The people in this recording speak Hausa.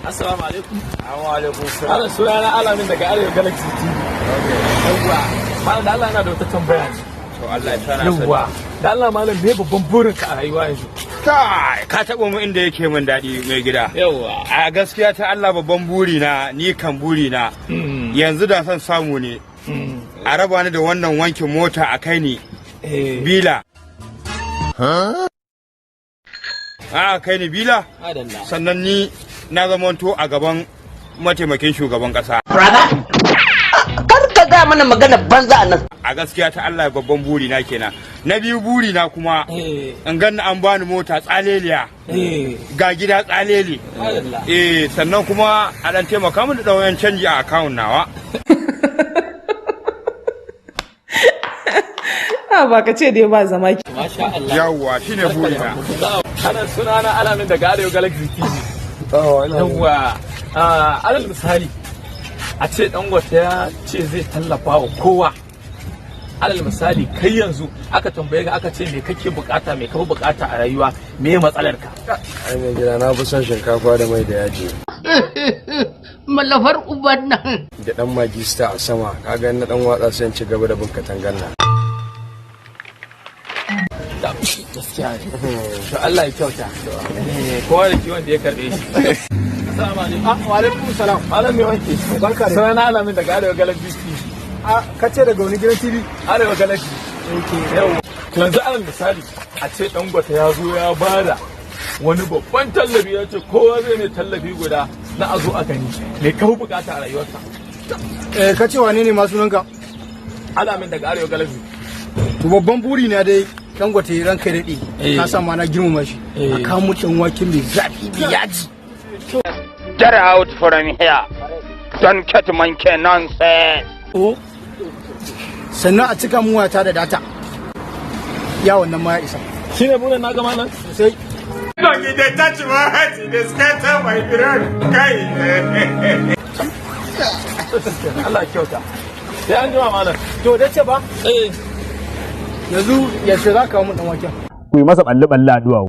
Assalamu alaikum. Wa alaikum salam. Malam, sunana Alamin daga Arewa Galaxy TV. Yawwa. Malam, da Allah yana da wata tambaya ne. To, Allah ya sana sani. Yawwa. Da Allah malam, me babban burinka a rayuwa yanzu? Kai, ka taɓa mu inda yake min daɗi, mai gida. Yawwa. A gaskiya ta Allah, babban buri na, ni kan buri na yanzu da son samu ne a raba ni da wannan wankin mota, a kai ni bila. A kai ni bila. Madalla. Sannan ni na zamanto a gaban mataimakin shugaban ƙasa. Kar ka gaya mana magana banza a nan. A gaskiya ta Allah, babban buri na kenan. Na biyu, buri na kuma in ganni an bani mota tsaleliya, ga gida tsaleli. Madalla. Eh, sannan kuma a dan taimaka min da ɗauyan canji a akawun nawa. A ba ka ce dai ba zama ki. Masha Allah. Yawwa, shine buri na. Ana sunana Alamin daga Arewa Galaxy TV. Yawwa. Ah, alal misali, a ce Dangote ya ce zai tallafa wa kowa. Alal misali, kai yanzu aka tambaye ka, aka ce me kake bukata, me ka fi bukata a rayuwa, me matsalar ka? Ai mai gida, na fi son shinkafa da mai da yaji. Malafar uban nan. Da dan magista a sama, kaga na dan watsa, sai in ci gaba da bin katangan nan. Gaskiya ne. To, Allah ya kyauta. Eh, kowa da kiwon da ya karbe shi. Assalamu alaikum. Ah, wa alaikum salam. Malam mai wanke. Barka dai. Sunana Alamin daga Arewa Galaxy TV. Ah, ka ce daga wani gidan TV? Arewa Galaxy. Yau. Yanzu alal misali, a ce Dangote ya zo ya bada wani babban tallafi, ya ce kowa zai mai tallafi guda na a zo a gani. Me ka fi bukata a rayuwarka? Eh, ka ce wane ne ma sunanka? Alamin daga Arewa Galaxy. To, babban buri na dai, Dangote, ranka ya daɗe. Eh. Ka sa ma na girmama shi. Eh. A kawo mu ɗan wake mai zafi mai yaji. Get out from here. Don't get monkey nonsense. Sannan a cika mu wata da data. Ya wannan ma ya isa. Shi ne burin naka, malam? Sai. You dey touch my heart, you dey scatter my brain. Kai. Allah ya kyauta. Sai an jima, malam. To, da ce ba? Eh. Yanzu yaushe za ka kawo mu ɗan waken? Ku yi masa balle-balle a duwawu.